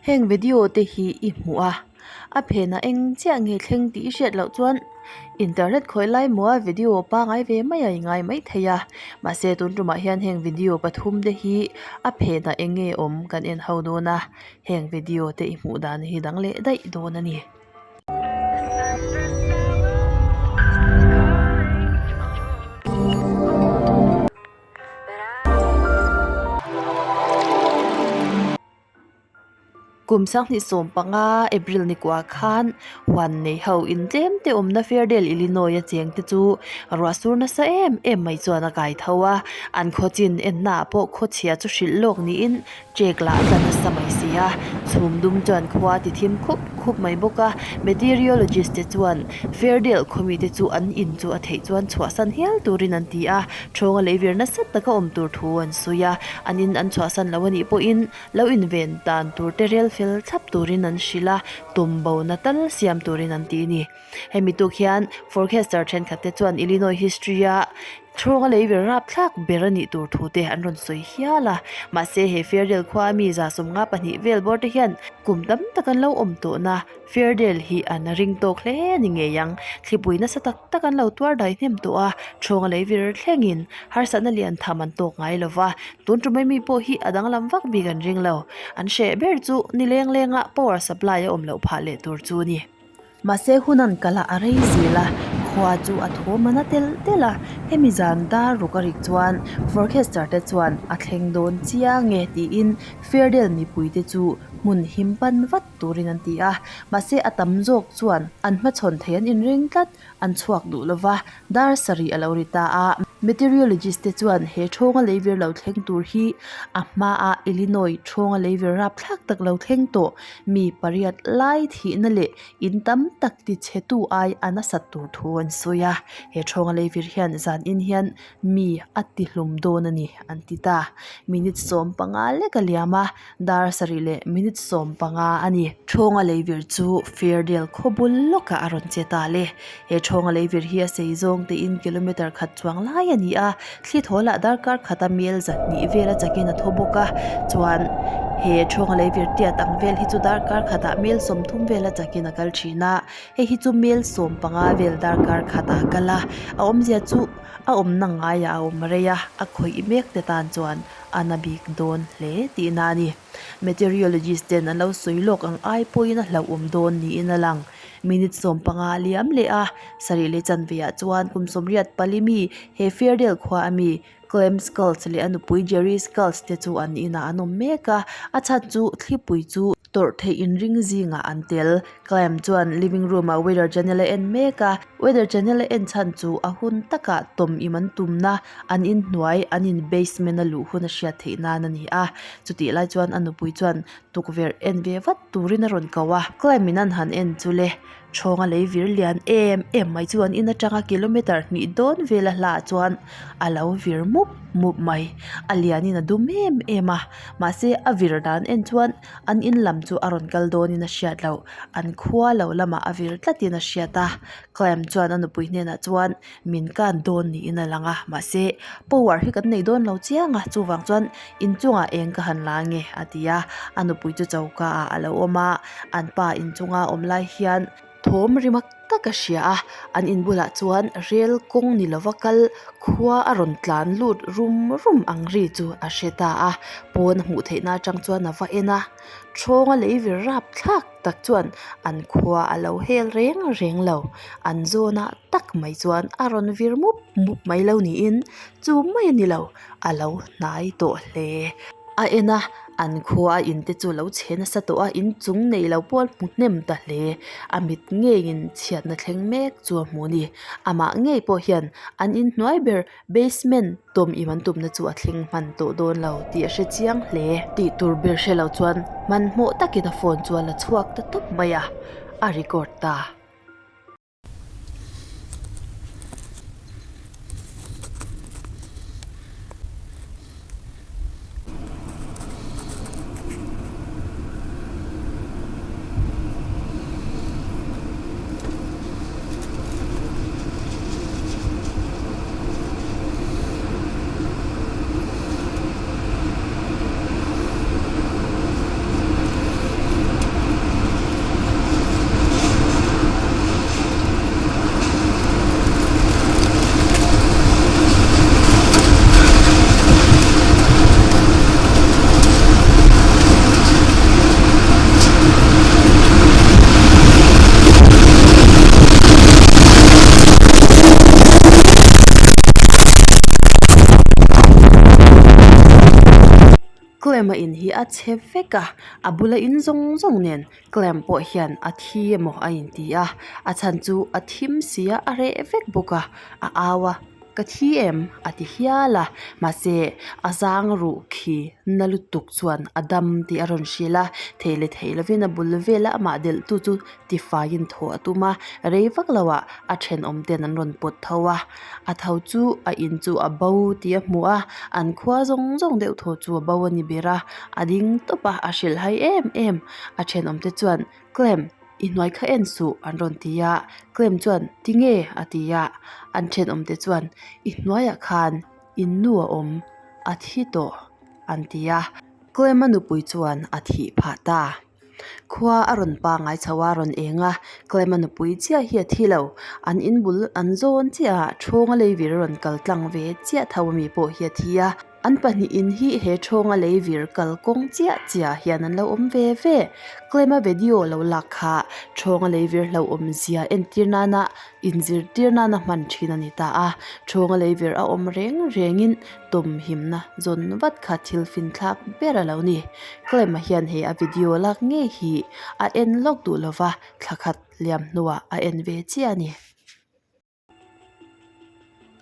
Heng video te hi i hmuh a, a phenah eng chiah nge thleng tih i hriat loh chuan internet khawi lai maw a video pangai ve mai a i ngai mai thei a, mahse tun tumah hian heng video pathum te hi a phenah eng nge awm kan en ho dawn a, heng video te i hmuh dan hi dang leh daih dawn a ni. Kum 2015 April ni kuah khan huan nei ho in tlem te awmna Fairdale, Illinois a cheng te chu ruah sur nasa em em mai chuan a kai tho a. An khaw chin enna ah pawh khaw chhia chu hrilh lawk niin Check lah a tla nasa mai si a, chhum dum chuan khua a ti thim khup khup mai bawk a, meteorologist te chuan Fairdale khawmi te chu an in chu a theih chuan chhuahsan hial turin an ti a, thawnga leivir nasa taka awm tur thu an sawi a, an in an chhuahsan lo anih pawhin lo inven dan tur te rel fel thlap turin an hrilh a, tum bona tal siam turin an ti a ni. Hemi tuk hian forecaster thenkhat te chuan Illinois history a thawnga lei ber rapthlak ber a nih tur thu te an rawn sawi hial a. Mahse he Fairdale khua a mi 72 vel bawr te hian kum tam tak an lo awm tawhna Fairdale hi an ring tawk hle a ni ngei ang. Thlipui nasa tak tak an lo tuar dai hnem tawh a, thawnga lei vir thlengin harsatna lian tham an tawk ngai lo va. Tun tumai mi pawh hi a danglam vak bik an ring lo. An hreh ber chu ni leng lenga power supply a awm loh phah leh tur chu a ni. Mahse hun an kal a, a rei zel a, khua chu a thawm a na telh telh a, hemi zan dar ruk a rik chuan forecaster te chuan a thleng dawn chiang e tiin Fairdale mipui te chu hmun him pan vat turin an ti a, mahse a tam zawk chuan an hmachhawn thei an inring tlat, an chhuak duh lova, dar sarih a lo ri ta a. Meteorologist te chuan he thawnga leivir lo thleng tur hi a hmaa Illinois thawnga leivir rapthlak tak lo thleng tawh mi pariat lai thihna leh in tam tak ti chhe tu ai a nasat tur thu an sawi a, he thawnga leivir hian zan in hian mi a ti hlum dawn a ni an ti ta. Minute 15 lek a liam a, dar sarih leh minute 15 a ni. Thawnga leivir chu Fairdale khaw bul lawkah a rawn che ta le. He thawnga leivir hi a sei zawng tein kilometre khat chuang lai a ni a, thli thaw lah darkar khata mel zahnih vel a chakin a thaw bawk a, chuan he thawnga leivir tiat ang vel hi chu darkar khatah mel 30 vel a chakin a kal thin a, hei hi chu mel 15 vel darkar khatah a kal a, a awmzia chu a awmna ngaiah a awm rei a, a khawih mek te tan chuan a na bik dawn hle tihna a ni. Meteorologist ten an lo sawi lawk ang ai pawhin a hlauhawm dawn niin a lang. Minute 15 a liam leh a, sarih leh chanve ah chuan kum 84 mi he Fairdale khua a mi Clem Scults leh a nupui Jerry Scults te chu an inah an awm mek a, a chhan chu thlipui chu tawrh theih inring zingah an tel. Clem chuan living room ah weather channel a en mek a, weather channel a en chhan chu a hun takah tawm im an tumna an inhnuai an in basement a luh hun a hriat theih nan a ni a, chutih lai chuan a nupui chuan tukverh en ve vat turin a rawn ko a, Clem in an han en chu le, thawnga lei vir lian em em mai chu an in atanga kilometer hnih dawn vel a hla ah chuan a lo vir mup mup mai, a lian in a dum em em a, mahse a vir dan en chuan an in lam chu a rawn kal dawn in a hriat loh, an khua lo lamah a vir tlat in a hriat a, Clem chuan a nupui hnenah chuan min kan dawn niin a lang a, mahse power hi kan nei dawn lo chiang a, chuvang chuan inchungah eng ka han la nge a ti a, a nupui chu choka ah a lo awm a, an pa inchunga awm lai hian thawm ri mak tak a hria a, an in bulah chuan rel kawng ni lova kal khua a rawn tlan lut rum rum ang ri chu a hre ta a, pawn a hmuh theihna atang chuan a va en a, thawnga lei vir rap thlak tak chuan an khua a lo hel reng reng lo, an zawnah tak mai chuan a rawn vir mup mup mai lo niin chu mai a ni lo a lo hnai tawh hle. A en a, an khua a in te chu lo chhe nasa tawh a, in chung nei lo pawh a hmu hnem ta hle. A mit ngeiin chhiatna thleng mek chu a hmu a ni. Amah ngei pawh hian an inhnuai ber basement tawm im an tumna chu a thleng hman tawh dawn lo tih a hre chiang hle. Tih tur ber hre lo chuan hmanhmawh takin a phone chu a la chhuak ta tawp mai a, a record ta. Clem-a in hi a chhe vek a, a bula in zawng zawng nen Clem pawh hian a thi emaw a inti a, a chhan chu a thim si a, a reh vek bawk a, a au a, Ka thi em? a ti hial a, mahse a zang ruh khi na lutuk chuan a dam tih a rawn hrilh a, thei leh thei lovin a bul vela amah delh tu chu tifaiin thaw a tum a, rei vak lo ah a thenawm ten an rawn pawt tho a, a tho chu a in chu a bo tih a hmu a, an khua zawng zawng deuh thaw chu a bo a ni ber a, a ding tawp a, a hrilh hai em em, a thenawm te chuan Clem i hnuai kha en suh an rawn ti a, Clem chuan tinge a ti a, an thenawm te chuan i hnuaiah khan in nu a awm a thi tawh an ti a, Clem a nupui chuan a thih phah ta. Khua a rawn pangai chho a, rawn eng a, Clem-a nupui chiah hi a thi lo. An in bul an zawn chiah a, Thawnga leivir a rawn kal tlang ve chiah tho ami pawh hi a thi a. An pahnihin hi he Thawnga leivir kal kawng chiah chiah hian an lo awm ve ve. Clem-a video lo lak kha Thawnga leivir hlauhawm zia entir nana inzirtir nana hman thin a ni ta a. Thawnga leivir a awm reng rengin tawmhimna zawn vat kha thil finthlak ber a lo ni. Clem-a hian he a video lak ngei hi a en lawk duh lova thla khat liam hnuah a en ve chiah a ni.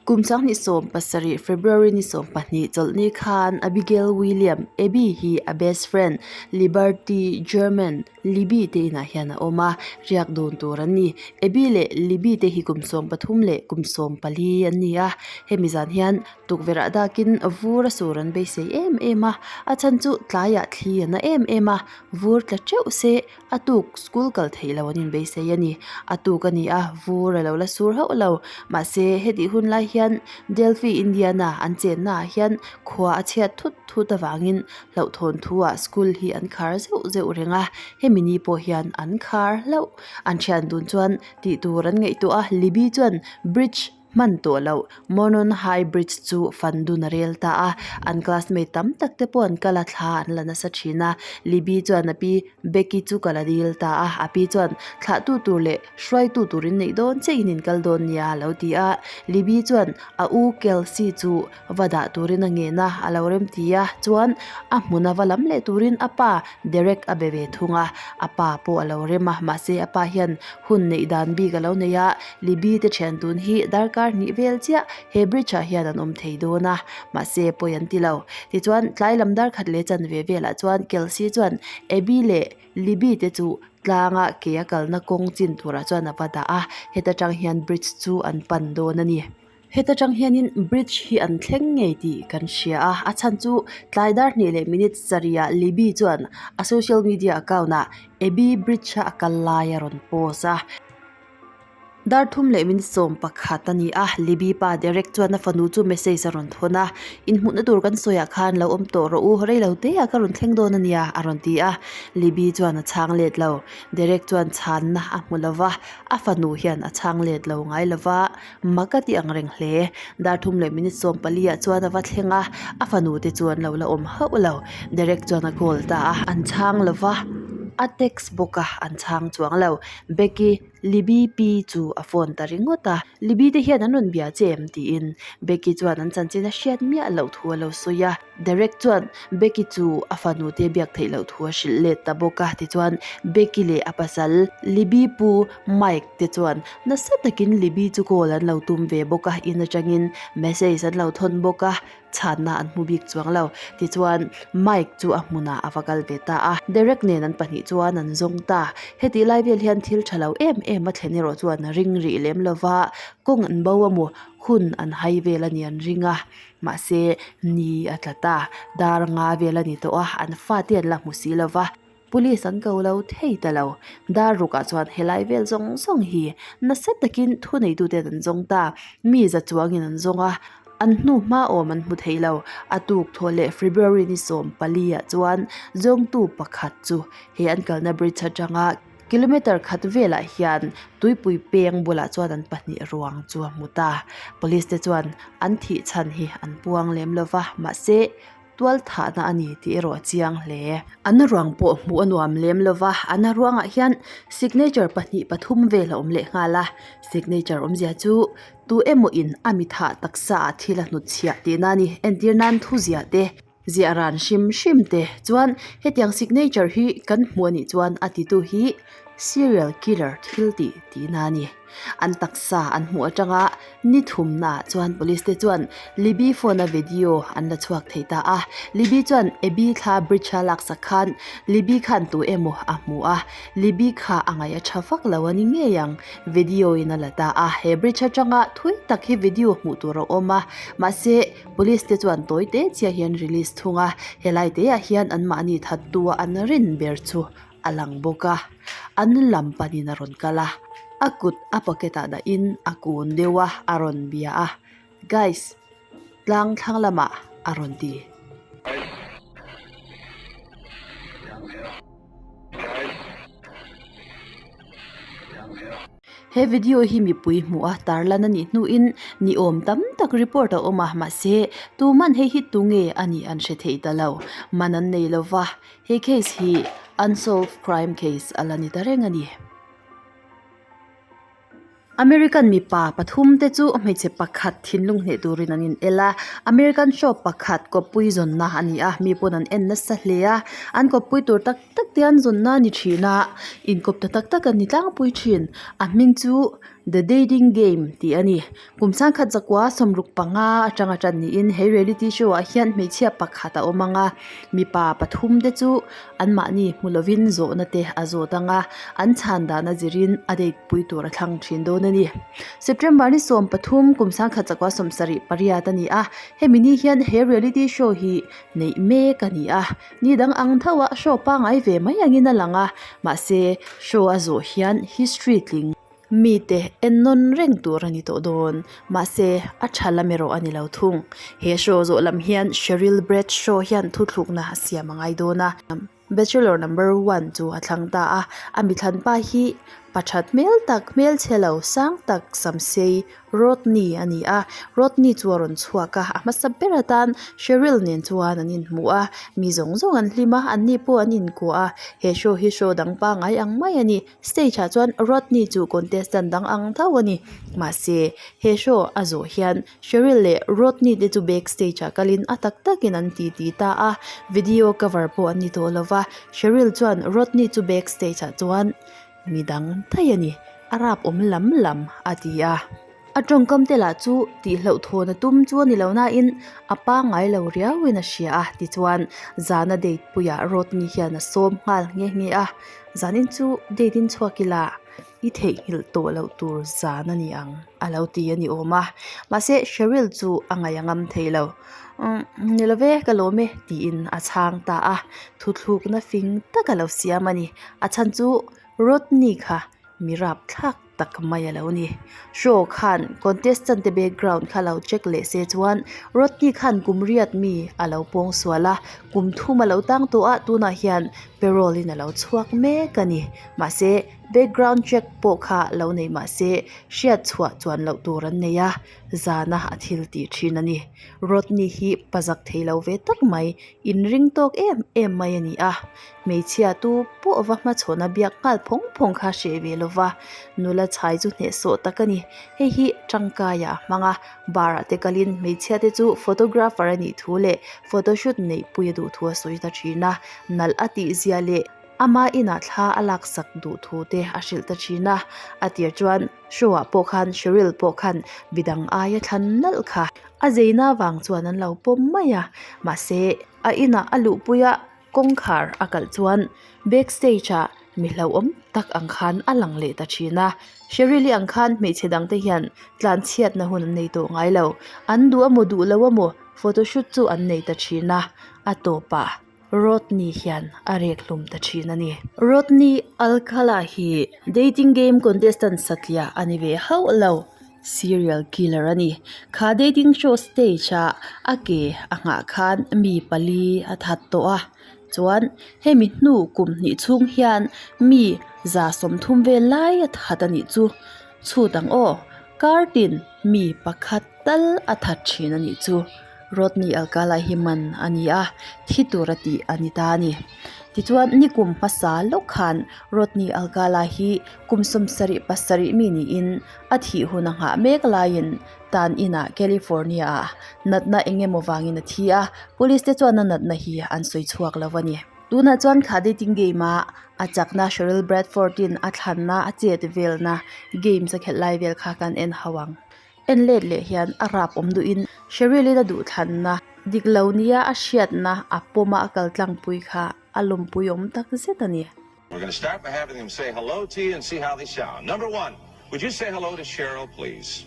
Kum sanghnih 17 February ni 12 chawlhni khan Abigail William Abby hi a best friend Liberty German Libby te inah hian a awm a, riak dun tur an ni. Abby leh Libby te hi kum 13 leh kum 14 an ni a, hemi zan hian tukverh ah dakin vur a sur an beisei em em a, a chhan chu tlaiah thli a na em em a, vur tla teuh se a tuk school kal theih lo an inbeisei a ni. A tuk a ni a, vur a lo la sur hauh lo, mahse hetih hun lai hian Delphi Indiana an chenna ah hian khua a chhiat thut thut avangin Hlauhthawn thu ah school hi an khar zeuh zeuh reng a, hemi ni pawh hian an khar hlauh. An thian dun chuan tih tur an ngaihtuah a, Libby chuan bridge hman tawh loh Monon High Bridge chu fan dun a rel ta a, an classmate tam tak te pawh an kal a, thla an la nasa thin a. Libby chuan a pi Becky chu kal a dil ta a, a pi chuan thlahtu tur leh hruaitu turin neih dawn chiah in in kal dawn nia a lo ti a. Libby chuan a u Kelsey chu va dah turin a ngen a, a lo rem ti a, chuan a hmuna va lam leh turin a pa Derek a be ve thung a, a pa pawh a lo rem a, mahse a pa hian hun neih dan bik a lo nei a, Libby te thian tun hi darkar hnih vel chiah he bridge ah hian an awm thei dawn a, mahse pawi an ti lo. Tichuan tlai lam dar khat leh chanve velah chuan Kelsey chuan Abby leh Libby te chu tlanga ke a kalna kawng chin turah chuan a va dah a, heta tang hian bridge chu an pan dawn a ni. Heta tang hianin bridge hi an thleng ngei tih kan hria a, a chhan chu tlai dar hnih leh minute sarihah Libby chuan a social media account ah Abby bridge a a kal lai a rawn post a. Dar thum leh minute 11 a ni a, Libby pa Derek chuan a fanu chu message a rawn thawn a, Inhmuhna tur kan sawiah khan lo awm tawh rawh u, rei lo te ah ka rawn thleng dawn a nia a rawn ti a, Libby chuan a chhang let lo. Derek chuan chhanna a hmu lo va, a fanu hian a chhang let lo ngai lo va. Mak a ti ang reng hle. Dar thum leh minute 14 ah chuan a va thleng a, a fanu te chu an lo la awm hauh lo. Derek chuan a call ta a, an chhang lo va, a text bawk a, an chhang chuang lo. Becky, Libby pi chu a phone ta ringawt a, Libby te hian an rawn bia che em? tiin Becky chuan an chanchin a hriat miah loh thu a lo sawi a. Derek chuan Becky chu a fanu te biak theih loh thu a hrilh let ta bawk a, tichuan Becky leh a pasal Libby pu Mike te chuan nasa takin Libby chu call an lo tum ve bawk a, in atangin message an lo thawn bawk a, chhanna an hmu bik chuang lo. Tichuan Mike chu a hmunah a va kal ve ta a, Derek nen an pahnih chuan an zawng ta. Hetih lai vel hian thil tha lo em em a thlen erawh chuan a ring rih lem lova, kawng an bo a maw, hun an hai vel a ni an ring a. Mahse, ni a tla ta. Dar nga vel a ni tawh a, an fate an la hmu si lo va. Police an ko lo thei ta lo. Dar rukah chuan helai vel zawng zawng hi nasa takin thuneituten an zawng ta. Mi za chuangin an zawng a, an hnu hma awm an hmu thei lo. A tuk thawh leh February ni 14 ah chuan zawngtu pakhat chu he an kalna bridge atanga Kilometer khat velah hian tuipui peng bulah chuan an pahnih ruang chu a hmu ta. Police te chuan an thih chhan hi an puang lem lo va, mahse tual thahna a ni tih erawh a chiang hle. An ruang pawh hmuh a nuam lem lo va, an ruangah hian signature pahnih pathum vel a awm leh nghal a, signature awmzia chu tu emaw in a mi thah taksa ah thil a hnutchhiah tihna a ni. Entir nan thuziah te. Ziah ran hrim hrim te chuan hetiang signature hi kan hmuh anih chuan a titu hi serial killer thil tih tihna a ni. An taksa an hmuh atanga ni thumnaah chuan police te chuan Libby phone a video an la chhuak thei ta a. Libby chuan Abby thla bridge a laksak khan Libby khan tu emaw a hmu a, Libby kha a ngaih a tha vak lo a ni ngei ang. Video in a la ta a, he bridge atanga thui tak hi video hmuh tur a awm a, mahse Police te chuan tawi te chiah hian release thung a, helai te ah hian anmahni thattu a an rin ber chu a lang bawk a, an lam panin a rawn kal a, a kut a pocket ah dahin a kun deuh a, a rawn bia a, Guys, tlang thlang lamah a rawn ti. He video hi mipui hmuh a tarlan a nih hnuin ni awm tam tak report a awm a mahse tuman hei hi tunge a nih an hre thei ta lo man an nei lo va he case hi unsolved crime case a la ni ta reng a ni. American mipa pathum te chu hmeichhe pakhat thinlung hneh turin an in el a American show pakhat kawppui zawnna a ni a mi pawn an en nasa hle a an kawppui tur tak tak te an zawnna a ni thin a inkawp ta tak tak an ni tlangpui thin a hming chu the dating game tih a ni kum sangkhat zakua sawmruk panga atanga tan niin he reality show ah hian hmeichhia pakhat a awm ang a mipa pathum te chu anmahni hmu lovin zawhna te a zawt ang a an chhan dan a zirin a date pui tur a thlang thin dawn a ni September ni 13 kum sangkhat zakua 70 pariat a ni a hemi ni hian he reality show hi neih mek a ni a. Ni dang ang tho a show pangai ve mai angin a lang a, mahse show a zawh hian history tling mite en nawn reng tur a ni tawh dawn. Mahse a tha lam erawh a ni lo thung. He show zawh lam hian Cheryl Bradshaw hian thuthlukna a siam a ngai dawn a. Bachelor number one chu a thlang ta a, a mithlanpa hi pa that hmel tak, hmelchhe lo sang tak samsei Rodney a ni a, Rodney chu a rawn chhuak a, a hmasa ber atan Cheryl nen chuan an inhmu a, mi zawng zawng an hlim a, anni pawh an inkuah a, he show hi show dang pangngai ang mai a ni, stage ah chuan Rodney chu contestant dang ang tho a ni, mahse he show a zawh hian Cheryl leh Rodney te chu back stage ah kalin a tak takin an ti ti ta a, video cover pawh an ni tawh lova, Cheryl chuan Rodney chu back stage ah chuan. Mi dang daih a ni, a rap awm lam lam a ti a. A tawngkam te lah chu tih hlauhthawn a tum chu a ni lo nain a pangngai lo riauin a hria a tichuan zana date puiah Rodney hian a sawm nghal nghe nghe a. Zanin chu date in chhuak ila i theihnghilh tawh loh tur zan a ni ang a lo ti a ni awm a. Mahse Cheryl chu a ngaih a ngam thei lo. Umm ni lo ve ka lawm e tiin a chhang ta a. Thuthlukna fing tak a lo siam a ni. A chhan chu Rodney kha mi rap thlak tak mai a lo ni. Show khan contestant te background kha lo check leh se chuan Rodney khan kum riat mi a lo pawng sual a, kum thum a lo tang tawh a, tunah hian parole in a lo chhuak mek a ni. Mahse background check pawh kha lo nei mahse hriat chhuah chuan loh tur an nei a, zana a thil tih thin a ni. Rodney hi pa zak thei lo ve tak mai inring tawk em em mai a ni a, hmeichhia tu pawh va hmachhawn a biak nghal phawng phawng kha hreh ve lo va, nula chhai chu hnehsawh tak a ni. Hei hi tangkai ah a hmang a, bar ah te kalin hmeichhia te chu photographer a nih thu leh photoshoot neih pui a duh thu a sawi ta thin a, nalh a tih zia leh ama inah thla a laksak duh thu te a hrilh ta thin a, a tir chuan show ah pawh khan Cheryl pawh khan midang aia thlan nalh kha. A zeina vang chuan an lo pawm mai a, mahse a inah a luhpui a kawngkhar a kalh chuan back stage ah mi hlauhawm tak ang khan a lang leh ta thin a. Sheryl-i ang khan hmeichhe dang te hian tlanchhiatna hun an nei tawh ngai lo, an duh amaw duh lo amaw photoshoot chu an nei ta thin a, a tawpah. Rodney hian a rek hlum ta thin a ni. Rodney Alcala hi dating game contestant satliah a ni ve hauh lo, serial killer a ni. Kha dating show stage a a ke a nghah khan mi pali a that tawh a, chuan hemi hnu kum hnih chhung hian mi 30 vel lai a that a nih chu. Chhut ang aw, kar tin mi pakhat tal a that thin a nih chu. Rodney Alcala hi man a ni a, thi tura tih a ni ta a ni. Tichuan nikum hmasa lawk khan Rodney Alcala hi kum 77 mi niin a thih hun a nghah mek laiin tan inah California ah natna eng emaw vangin a thi a, police te chuan a natna hi an sawi chhuak lo a ni. Tunah chuan kha dating game a a chakna Cheryl Bradford in a thlanna a chet velna games a khelh lai vel kha kan en ho ang. En let leh hian a rap awm duhin Cheryl in a duh thlanna dik lo nia a hriatna a pawm a a kal tlangpui kha a lawmpui awm tak zet a ni. We're gonna start by having them say hello to you and see how they sound. Number one, would you say hello to Cheryl, please?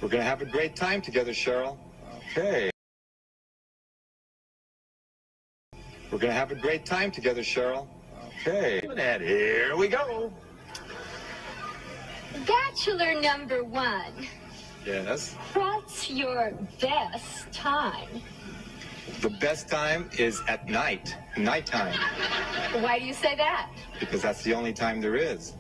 We're gonna have a great time together, Cheryl. Okay. We're gonna have a great time together, Cheryl. Okay. And here we go. Bachelor number one. Yes? What's your best time? The best time is at night. Nighttime. Why do you say that? Because that's the only time there is.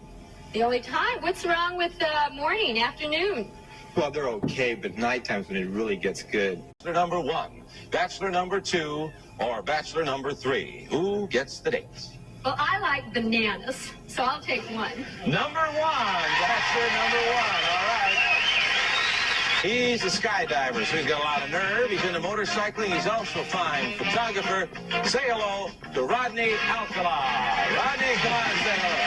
The only time? What's wrong with the morning, afternoon? Well, they're okay, but nighttime's when it really gets good. Bachelor number one, bachelor number two, or bachelor number three. Who gets the date? Well, I like bananas, so I'll take one. Number one, bachelor number one. All right. He's a skydiver, so he's got a lot of nerve. He's into motorcycling. He's also a fine photographer. Say hello to Rodney Alcala. Rodney, come on, say hello.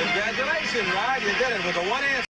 Congratulations, Rod. You did it with a one answer.